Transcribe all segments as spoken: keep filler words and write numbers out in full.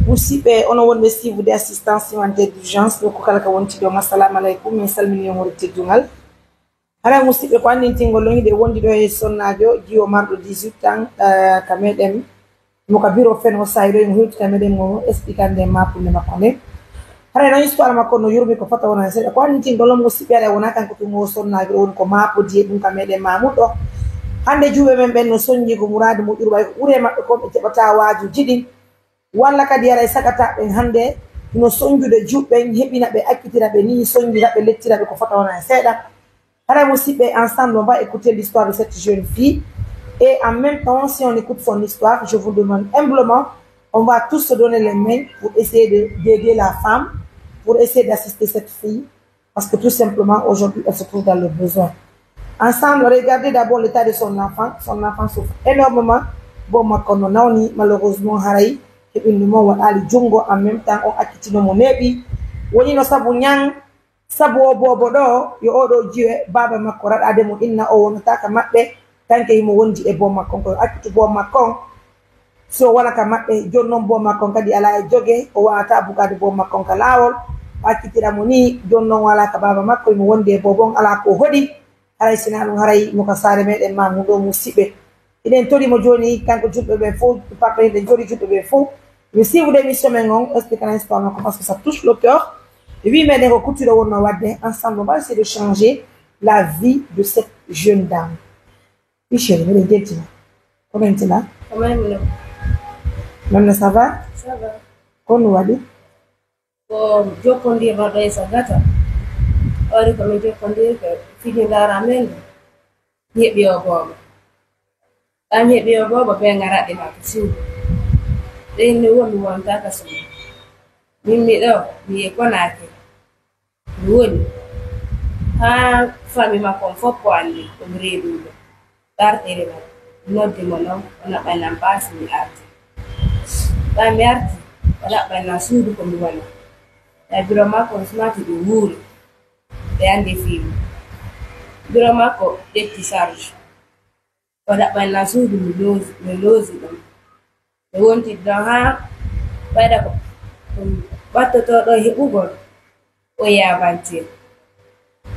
Musidɓe, onon wonɓe suivre de assistance humanitaire d'urgence, nokku kala ka wonti ɗon, assalamu aleykum, min salmini on hoore teddungal. Haray musidɓe, ko anndintingol on hiɗen wondi ɗo e sonnaajo, jiwo marɗo dix-huit ans, eh, ka meɗen, mo ka biro fen o sayi ɗo, mo hewti ka meɗen, mo expliquer en maakunde makko nden. Haray non histoire makko no yurmi ko fota wona seeɗa. Ko anndintingol on musidɓe, haray wona kanko tun o sonnaajo ɗo woni ko maapodi e ɗum ka meɗen Mamoud ɗo. Hannde juuɓe men ɓen no sonnji ko muraadi moƴƴuru ɓay ko ɓuri e maɓɓe kon ɓe jaɓata waajuuji ɗin. Walla kadi haray sagataaɓe ɓen hannde no sonnjude juuɓe ɓen, heɓina ɓe, accitira ɓe, ni sonnjira ɓe, lettira ɓe ko fota wona e seeɗa. Haray musidɓe, ensemble, on va écouter l'histoire de cette jeune fille. Et en même temps, si on écoute son histoire, je vous demande humblement, on va tous se donner les mains pour essayer de, d'aider la femme, pour essayer d'assister cette fille. Parce que tout simplement, aujourd'hui, elle se trouve dans le besoin. Ensemble, regardez d'abord l'état de son enfant. Son enfant souffre énormément. Bon, makko no nawni, malheureusement, haray, heɓindu mo waɗaali junngo, en même temps, on accitino mo neeɓi. Woni no sabu ñan, sabu o boobo ɗo, yo oo ɗo jiwe, baaba makko raɗaade mo inna o wonata ka maɓɓe, tanke himo wondi e boo makko on, ko yo accitu boo makko on. Si o wala ka maɓɓe, jooni non boo makko on kadi alaa e joge, o waawataa bugaade boo makko on ka laawol, o accitira mo nii, jooni non o alaa ka baaba makko, himo wondi e boobo on, alaa ko o hoɗi, haray si hinaa ɗum, haray mo ka saare meɗen Mamoud ɗo musidɓe. Hiɗen tori mo jooni, kanko julɓe ɓe fow, pappe hiɗen tori julɓe ɓe fow. Mi suivre émission men on, explique na histoire makko, parce que ça touche le cœur. E wi meɗen ko kuttuɗo wonno wadde, ensemble, on va essayer de changer la vie de cette jeune dame. Oui, chérie, miɗen jettila. Ko men tila? Ko men tila. Mamna, ça va? Ça va. Ko no waɗi? Ko jokkondirno ɗo e Sagata. Ɓawde ko min jokkondirde, fiji ndaara men ɗo. Mi heɓi o boobo. Ɓay mi heɓi o boobo, ɓe ngara ɗi maa ko suudu. Ɓe inni won mi wontaa ka suudu. Min mi ɗo, mi e Konaake. Mi woni. Haa fami makko on fof ko anndi, ko mi reeduujo. Ɓe artiri mo. Mi noddi mo non, o naɓɓani lan paasi, mi arti. Ɓay mi arti, o naɓɓani lan suudu ko mi woni. Tawi biro makko on sumati ɗum wuuri. Ɓe anndi fii mum. Biro makko ƴetti charge. O ɗaɓɓanna suudu mi loosi, mi loosi ɗum. Mi wonti ɗon haa ɓayda ko ɗum ɓattotoo ɗon heɓugol o yabantir.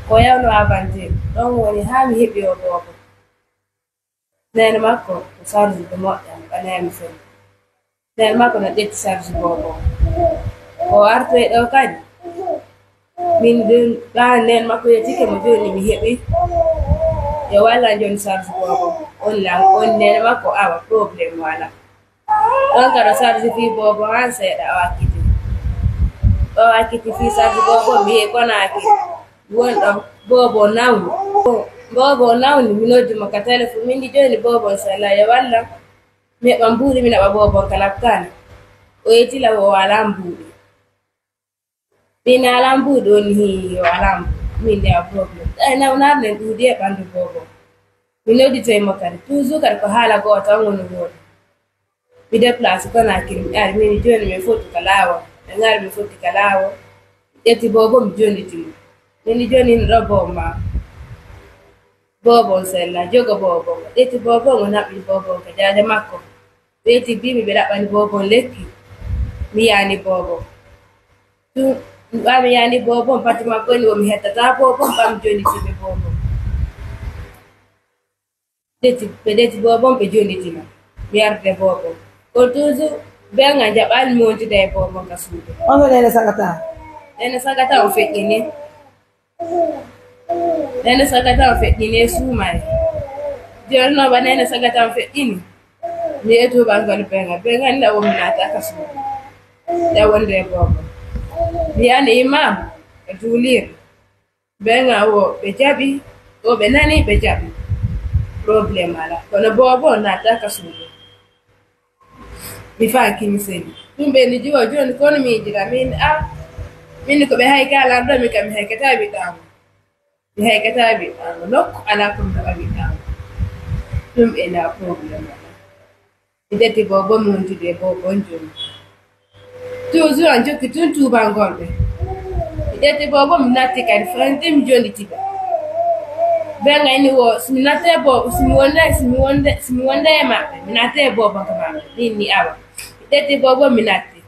Ko yawno abantir ɗon woni haa mi heɓi o boobo. Neene makko ko sardude moƴƴa, mi ɓanayami fendu. Neen makko no ƴetti sarji boobo. Ko artoy ɗo kadi. Min ɗum ɗaa neen makko yettike mo jooni mi heɓi. Yo wallan jooni sarji boobo. On lan, on neen makko awa problème wala. Ɗon kadi sarji fii boobo han seeɗa o akkiti. O akkiti fii sarji boobo mi yehi Konaaki. Won ɗon boobo nawni. Boobo nawni mi noddi mo ka telefon. Min di jooni boobo sella yo wallan. Mi heɓa mbuuɗi, mi naɓa boobon ka laɓtaani. O yetila o alaa mbuuɗi. Min alaa mbuuɗi, on hii o alaa mbuuɗi. Min de a problème. Ɗay nawnaare nden ɗuuɗi e ɓanndu boobon. Mi nodditoy mo kadi. Toujours kadi ko haala gooto on woni wooɗi. Mi déplace Konaakiri, mi ari, min jooni mi fotu ka laawol. Mi ngari mi fotti ka laawol. Ƴetti boobon, mi jonniti mo. Min jooni no ɗo boobon maa. Boobon sella, jogo boobon. Ƴetti boobon, o naɓi boobon ka jaaja makko. Ɓeyti biimi ɓe ɗaɓɓani boobon lekki. Mi yaani boobon. Tun, ɓaa mi yaani boobon, pati makko ni, o mi hettata boobon, ɓaa mi jonniti ɓe boobon. Ƴetti, ɓe ƴetti boobon, ɓe jonniti ma. Mi arde boobon. Kono toujours, ɓen a jaɓaali mi wontida e boobon ka suudu. On ko Neene Sagata? Neene Sagata o feƴƴini. Neene Sagata o feƴƴini e suumaye. Jooni non, ba Neene Sagata o feƴƴini. Mi yehi tuubangol Beŋa. Beŋa ni, ɗa wonmi naata ka suudu. Ɗa wonde e boobo. Mi yani imam e juulirde. Beŋa o, ɓe jaɓi. O, ɓe nani, ɓe jaɓi. Problème alaa. Kono boobo naata ka suudu. Mi faaki mi seli. Ɗum ɓe ni jiwo jooni kono miijira min a min ko ɓe hayka lan ɗo mi kam mi haykata ɓiɗɗaamo. Mi haykata ɓiɗɗaamo. Nokku alaa ko mi taɓa ɓiɗɗaamo. Ɗum ɓe na problème alaa. Mi ƴetti boobo mi wontude e boobo on jooni. Toujours on jokki tun tuubangol ɓe. Mi ƴetti boobo mi natti kadi fenti mi jonditi ɓe. Ɓe ngayni wo si mi natte boobo si mi wonde si mi wonde si mi wonde e maɓɓe mi natte e boobo ka maɓɓe. Min ni awa. Mi ƴetti boobo mi natti.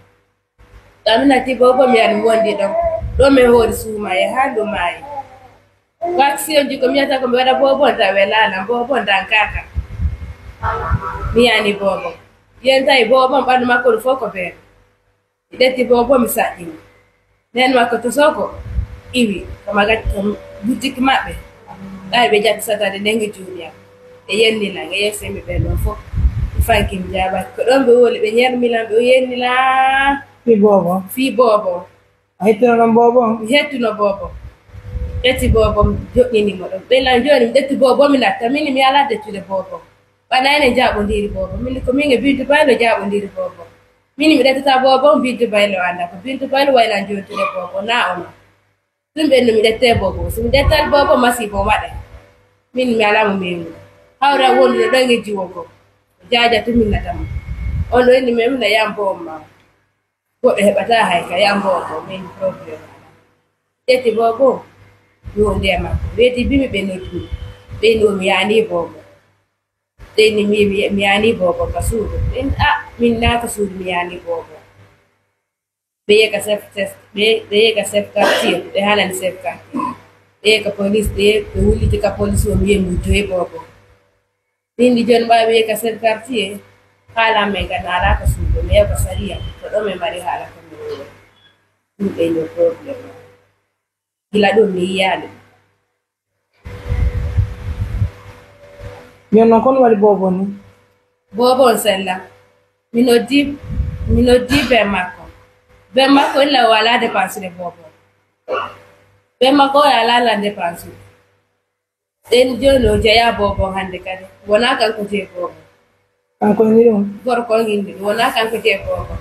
Ɗo mi natti boobo, mi yani wondi ɗon. Ɗo mi hoori suuma e haa ndu maayi. Waati si on jikko mi yata ko mi waɗa boobo, on tawi laalan boobo, on dankaaka. Mi yani boobo. Yen tawi boobo, ɓandu makko ɗum fof ko beer. Mi ƴetti boobo, mi saɗɗini. Nden makko to soko iwi, ko maga to boutique maɓɓe. Ɓay ɓe jatti satade nden e juuɗe am. Ɓe yenni lan, e yesemi ɓe ɗon fof. Mi fanki mi jaabaaki. Ko ɗon ɓe woni, ɓe yermi lan, ɓe yenni lan. Fii boobo. Fii boobo. A hettuno ɗon boobo? Mi hettuno boobo. Ƴetti boobo, mi joɗɗini mo ɗon. Ɓe lan jooni, mi ƴetti boobo, mi natta. Min mi alaa dettude boobo. Bana enen jaaɓondiri boobo. Min ko min e Bintu Baylo jaaɓondiri boobo. Min mi ƴettata boobo, Bintu Baylo annda. Ko Bintu Baylo waylan jontude boobo, na ono. Ɗum ɓen no mi ƴette boobo. Si mi ƴettal boobo, masiibo waɗay. Min mi alaa mo meemu. Hawra wondude ɗon e jiwo goo. Jaaja tun min nata mo. On ɗo inni meemu na yam boobo ma. Goɗɗo heɓataa hay ka yam boobo, min problème alaa. Ƴetti boobo, yo nde makko. Weeti bimi ɓe noddu. Ɓe no mi yaani boobo. Ɓe ni mi, mi, mi yaani boobo ka suudu. Min, ah, min naa ka suudu mi yaani boobo. Ɓe yehi ka chef, chef, ɓe, ɓe yehi ka chef quartier, ɓe haalani chef quartier. Ɓe yehi ka police, ɓe, ɓe wulliti ka police o, mi yehi mi joyi boobo. Min di jooni ɓaawi ɓe yehi ka chef quartier, haala men ka naalaa ka suudu, mi yehi ka sariya, ko ɗo men mari haala ko mi woni. Ɗum ɓe no problème. Gila ɗum mi yiyaali. Jooni non, kono waɗi boobo ni? Boobo on sella. Mi noddi, mi noddi ben makko. Ben makko illa o alaa dépense de boobo. Ben makko o alaa lan dépense. Ɗen jooni o jeyaa boobo hannde kadi. Wonaa kanko jee boobo. Kanko ni ɗum? Gorko on indi ɗum. Wonaa kanko jee boobo.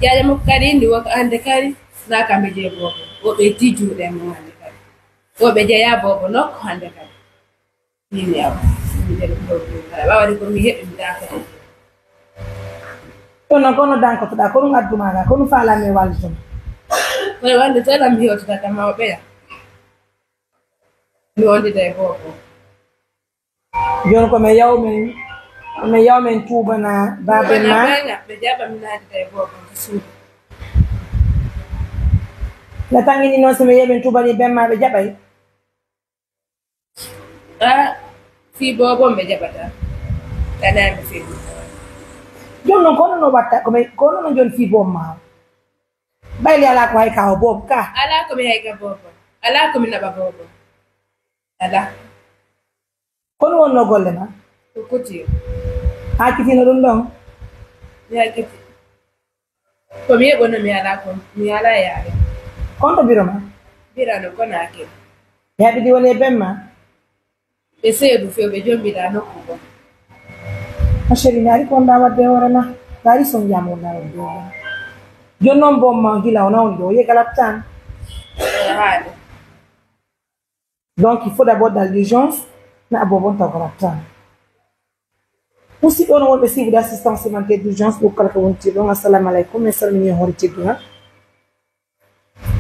Jaaja makko kadi indi woko hannde kadi. Naa kamɓe jee boobo. Woɓɓe itti juuɗe mum hannde kadi. Woɓɓe jeyaa boobo nokku hannde kadi. Min mi awa. Min jeli ko ɗum kala. Ɓawa de ko mi heɓi mi daaka. Ɗum non kono dankotoɗaa, ko ɗum addu maaga, ko ɗum faalaa mi e wallude ma. Kono wallude tan mi hewtata kam mawɓe ya. Mi wondida e boobo. Jooni ko mi yaw men, ko mi yaw men tuubana baaben ma. Ɓe jaɓa mi naatida e boobo to suudu. Na tangini noon so mi yehi men tuubani ben ma ɓe jaɓay. Ah, fii boobo ɓe jaɓata. Kanaa mi fii. Jooni non kono no watta, ko mi, kono no jooni fii boobo ma. Bayli alaa ko hay ka o boobo ka. Alaa ko mi hay ka boobo. Alaa ko mi naɓa boobo. Alaa. Kono wonno golle ma? Ko kuti. A kitino ɗum ɗon? Mi hakkiti. Ko mi heɓono mi alaa kon, mi alaa yaade. Kon to biro ma? Bira no kono ake. Yaɓidi woni e ben ma? Ɓe seedu few ɓe jombiɗa nokku goo. Ma chérie, naari ko wonɗa wadde e hoore ma? Naari son jam wonɗa wadde e hoore ma? Jooni non bon ma gila o nawni ɗo, o yegalata tan. Haali. Donc, il faut d'abord dans l'urgence, na abo bon taw ko tan. Musidɓe on wonɓe suivi d'assistance humanitaire d'urgence ɗo kala ko wonti ɗon, assalamu aleykum, min salmini e hoore teddungal.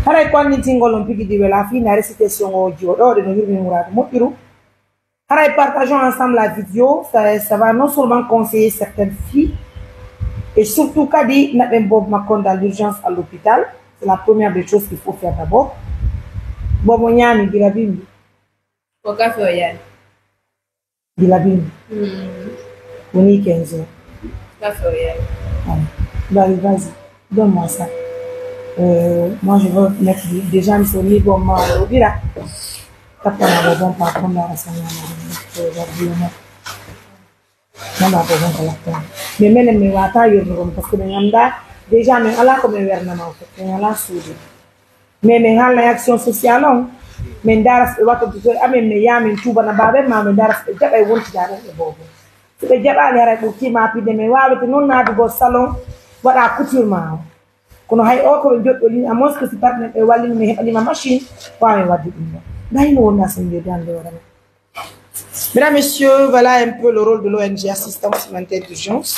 Haray ko annitingol on pigi ɗi wela fii na récitation o jooɗoɗe no yurmi muraadu moƴƴuru. Haray partageons ensemble la vidéo, ça, ça va non seulement conseiller certaines filles, et surtout kadi naɓen boobo makko on dans l'urgence à l'hôpital. C'est la première des choses qu'il faut faire d'abord. Boobo ñaami gila bimbi. Ko kafe o yari. Gila bimbi. Mm. Woni quinze heures. Kafe o yari. Allez, vas-y, vas-y. Donne-moi ça. Euh, moi, je veux mettre déjà mi soni boobo ma o ɗira. Tappana boobo on pa konda asana. Nana ko wonta wattande. Mais menen min wata yurnugol parce que min annda déjà min ala ko min wernama o fof, min ala suudu. Mais min haalna e action sociale on, min ndaara so ɓe watta tutori amen, min yaha min tuubana baaben ma, min ndaara so ɓe jaɓay wontidaaɗen e boobo. So ɓe jaɓaali haray ɓurti ma pide, min waawete noon naadugol salon, waɗa couture ma o. Kono hay o ko ɓe joɗɗolini, à moins que si partenaire ɓe wallini, min heɓanima machine, waawen wadde ɗum ɗon. Nda hino wonda so min joddi hannde o rema. Mesdames, Messieurs, voilà un peu le rôle de l'O N G Assistance Humanitaire d'Urgence.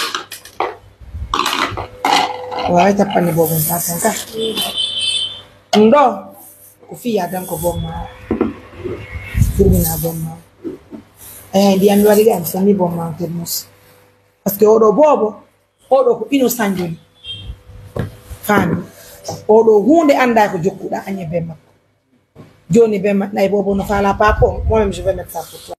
Waawi tappande boobo on tan ka. Ɗum ɗo ko fiya tan ko boobo ma. Jurmina boobo ma. Eyi, ndiyam mi waɗi ɗam, so ni boobo ma on termos. Parce que oɗo boobo, oɗo ko innocent joni. Faami. Oɗo huunde anndaa ko jokkuɗaa, añe ben makko. Jooni ben ma-, nayi boobo no faalaa papo, moi-même, je vais mettre ça pour toi.